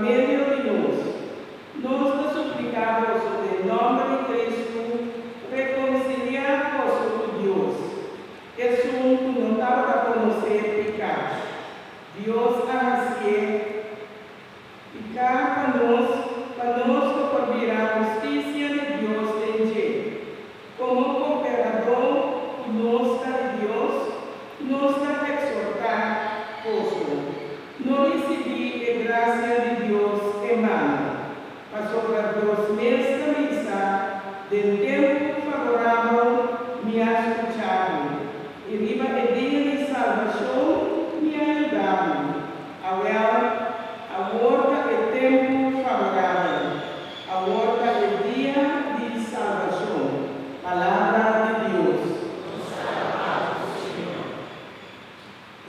medio di nos. Nos ta supliká boso den nòmber di Kristu, rekonsiliá boso ku Dios. Esun ku no tabata konosé piká, Dios a hasié piká pa nos, pa nos lo por bira hustisia di Dios den dje. Komo kooperadó ku nos ta di Dios, nos ta eksortá boso, no risibí e grasia di Dios en bano, pasobra Dios mes ta bisa, Den.